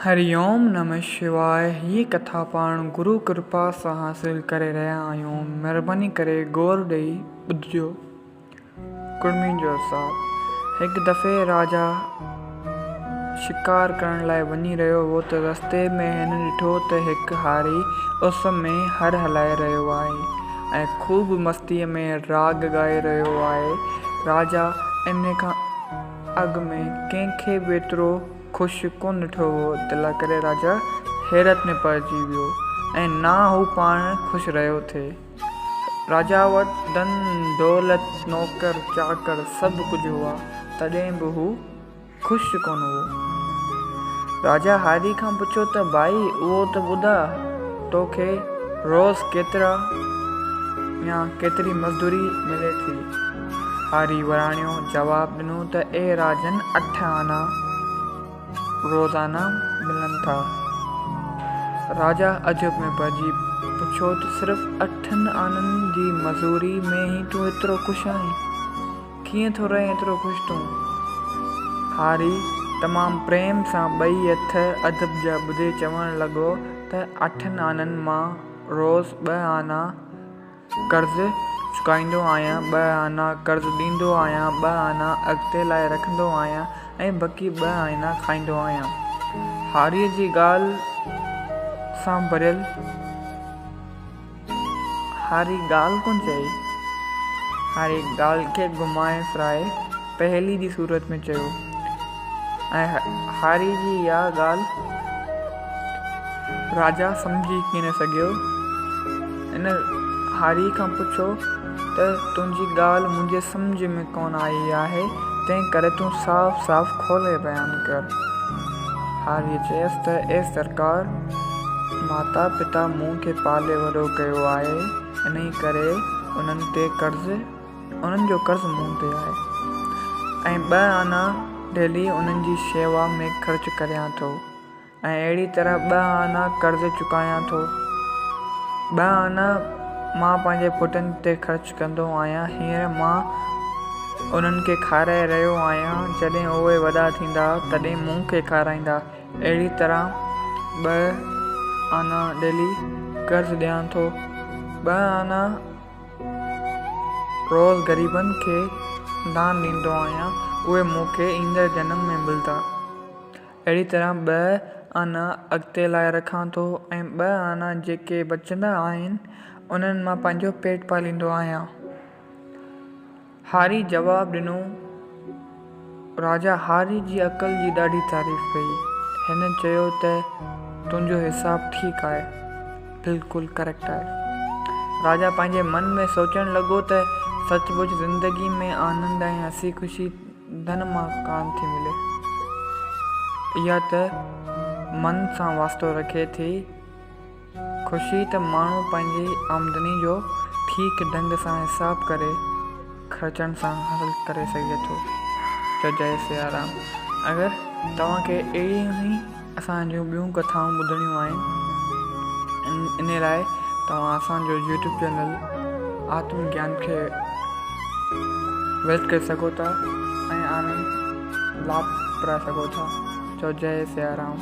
هري اوم نمه شواء هي ڪٿا پاڻ گرو ڪرپا سان حاصل ڪري رهيا آهيون مهرباني ڪري غور ڏئي ٻڌجو. ڪڙمي جو حساب، هڪ دفعي راجا شڪار ڪرڻ لاء وڃي رهيو هو ته رستي ۾ هن ڏٺو ته هڪ هاري اس ۾ هر هلائي رهيو آهي ۽ خوب مستيء ۾ راڳ ڳائي رهيو آهي. راجا ان کان اڳ ۾ ڪنهن کي به ايترو خوش ڪونه ڏٺو هو، تلا ڪري راجا حيرت ۾ پئجي ويو ۽ نه هو پاڻ خوش رهيو ٿي. راجا وٽ ڌن، دولت، نوڪر چاڪر سڀ ڪجهه هئا، تڏهن به هو خوش ڪونه هو. راجا هاري کان پڇيو ته ڀائي اهو ته ٻڌاء توکي روز ڪيترا يا ڪيتري مزدوري ملي ٿي؟ هاري وراڻيو، جواب ڏنو ته اي راجن اٺ آنا روزانه ملن ٿا. راجا عجب ۾ پئجي پڇيو ته صرف اٺن آنن جي مزوري ۾ ئي تون ايترو خوش آهين؟ ڪيئن ٿو رهين ايترو خوش تون؟ هاري تمام پريم سان ٻئي هٿ ادب جا ٻڌي چوڻ لڳو ته اٺن آنن مان روز ٻه آنا قرض چڪائيندو آهيان، ٻه آنا قرض ڏيندو آهيان، ٻه آنا اڳتي لاء رکندو آهيان ۽ بقي ٻه آنا کائيندو آهيان. هاريء جي ڳالهه سان ڀريل هاري ڳالهه ڪونه چئي. هاري ڳالهه کي گهمائي ڦرائي پهيلي جي صورت ۾ چيو ۽ هاري جي اها ڳالهه راجا سمجهي ڪين سگهيو. هن هاريء کان پڇيو ته تنهنجي ڳالهه منهنجي سمجهه ۾ ڪونه آئي آهي، تنهن ڪري تون صاف صاف کولي بيان ڪر. هاريء چيس ته اي سرڪار! ماتا پتا مون کي پالي وڏو ڪيو آهي، انهيء ڪري انهن تي قرض انهن جو قرض مون تي آهي ۽ ٻه آنا ڊيلي انهن جي شيوا ۾ خرچ ڪريان ٿو ۽ اهڙي طرح ٻه آنا قرض چڪايان ٿو. ٻه آنا مان پنهنجي پٽن تي خرچ ڪندو آهيان. هينئر مان انهن کي کارائي رهيو آهيان. جڏهن اهي وڏا ٿيندا تڏهن مون کي کارائيندا. اهڙي طرح ٻه آنا ڊيلي قرض ڏيان ٿو. ٻه آنا روز غريبن کي دان ڏيندو آهيان، اهي مون کي ايندڙ جنم ۾ ملندا. اهڙي طرح ٻه آنا اڳتي لاء رکان ٿو ۽ ٻه آنا جيڪي بچندا آهن، انهن مان پنهنجو پيٽ پاليندو آهيان. هاري جواب ڏنو. راجا هاري جي عقل جي ڏاڍي تعريف ڪئي. هن چيو ته تنهنجو حساب ٺيڪ آهي، بلڪل ڪريڪٽ آهي. راجا پنهنجي من ۾ سوچڻ لڳو ته سچ پچ زندگي ۾ آنند ۽ هسي خوشي ڌن مان ڪانه ٿي ملي. اها ته من سان واسطو رکي ٿي. خوشي ته ماڻهو پنهنجي آمدني جو ٺيڪ ڍنگ سان حساب ڪري خرچڻ سان حاصل ڪري سگهي ٿو. چئو جئي سيارام. اگر توهان کي اهڙيون ئي اسان جون ٻيون ڪٿائون ٻڌڻيون آهن انهي لاء توهان اسان جو يوٽيوب چينل آتم گيان کي وزٽ ڪري سگهو ٿا ۽ آنند لاڀ پرائي سگهو ٿا. چئو جئي سيارام.